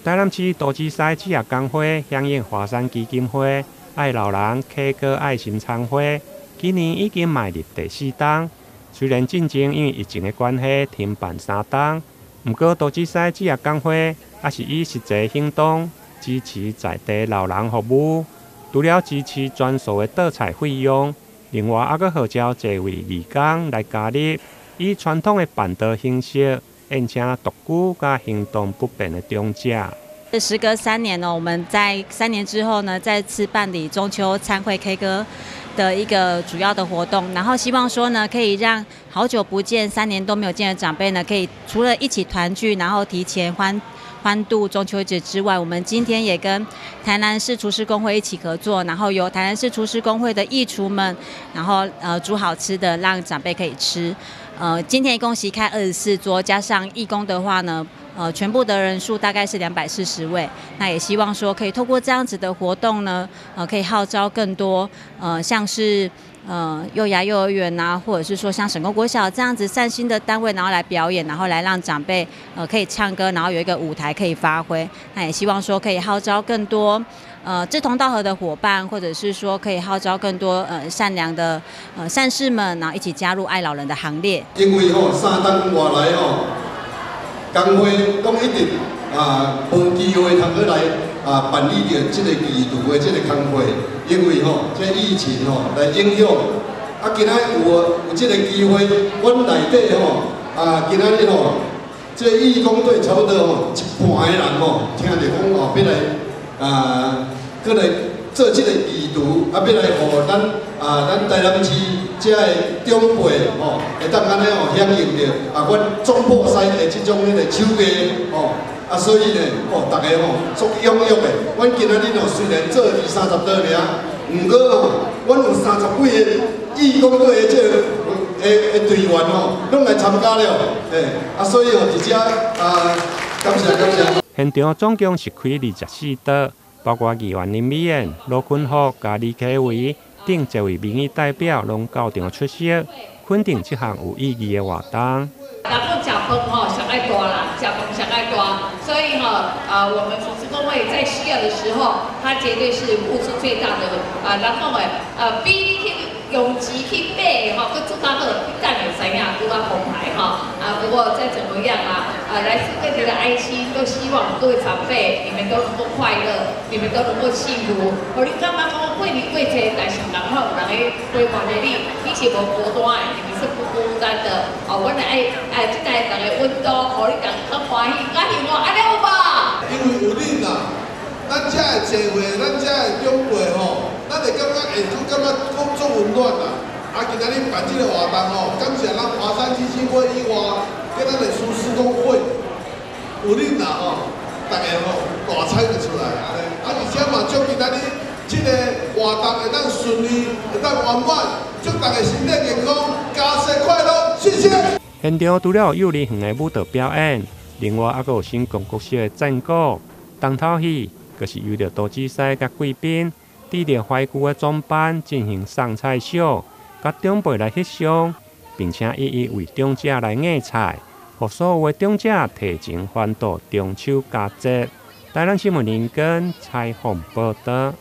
台南市肚臍師職業工會響應華山基金會愛老人 K 歌愛心餐會，今年已經邁入第四冬。雖然進前因為疫情的關係停辦三冬，毋過肚臍師職業工會猶是以實際行動支持在地老人服務。除了支持全數的桌菜費用，另外猶閣號召濟位義工來加入，以傳統的辦桌形式宴請獨居佮行動不便的長者。時隔三年呢，我們在3年之後呢，再次辦理中秋餐會 K 歌的一個主要的活動，然後希望說呢，可以讓好久不見、三年都沒有見的長輩呢，可以除了一起團聚，然後提前歡歡度中秋節之外，我們今天也跟台南市廚師公會一起合作，然後由台南市廚師公會的義廚們，然後煮好吃的讓長輩可以吃。今天一共席開24桌，加上義工的話呢，全部的人數大概是240位。那也希望說可以透過這樣子的活動呢，可以號召更多，像是幼牙幼兒園啊，或者是說像省工國小這樣子善心的單位，然後來表演，然後來讓長輩可以唱歌，然後有一個舞台可以發揮。那也希望說可以號召更多志同道合的夥伴，或者是說可以號召更多善良的善士們，然後一起加入愛老人的行列。因為吼三冬外來吼，工會攏一直啊無機會通閣來啊辦理著這個義廚的這個工課，因為吼這疫情吼來影響，啊今仔有有這個機會，阮內底吼啊今仔日吼，這個義工隊差不多吼一半的人吼，聽著講哦欲來啊，閣來做這個義廚，啊欲來予咱啊咱台南市遮的長輩吼，會當按呢吼響應著啊，阮總鋪師的這種彼個手藝吼，啊所以呢，哦逐家吼足踴躍的。阮今仔日吼雖然做二三十桌爾，毋過吼，阮有三十幾个義工隊的這個的隊員吼，攏來參加了，嘿，啊所以吼佇遮啊，感謝感謝。現場總共是開24桌，包括議員林美燕、羅坤福佮李啟維等濟位民意代表攏到場出席，肯定這項有意義的活動。人講食飯吼上愛大啦，食飯上愛大，所以吼啊，我們廚師公會在需要的時候，他絕對是付出最大的啊。然後誒，比你去用錢去買吼，閣煮較好，你等會知影拄較澎湃吼。啊，不過再怎麼樣啊，啊，來自各地的愛心都希望各位長輩，你們都能夠快樂，你們都能夠幸福。予你感覺講過年過節，但是人吼有人咧陪伴著你，你是無孤單的，你們是不孤單的。哦，阮來愛愛這代逐个溫度，予你共較歡喜、較幸福，按呢有無？因為有恁啦，咱遮的聚會，咱遮的長輩吼，咱會感覺會閣感覺閣足溫暖啦。啊，今仔日辦這個活動吼，感謝咱華山基金會以外，佮咱的廚師公會，有恁啦吼，逐家吼大彩就出來按呢。啊，而且嘛，祝今仔日這個活動會當順利，會當圓滿，祝大家身體健康，家世快樂，謝謝。現場除了有幼兒園的舞蹈表演，另外猶閣有省工國小的戰鼓、重頭戲，就是由著肚臍師佮貴賓，戴著懷舊的裝扮進行送菜秀，佮長輩來翕相，並且一一為長者來夾菜，予所有的長者提前歡度中秋佳節。台南新聞林根採訪報導。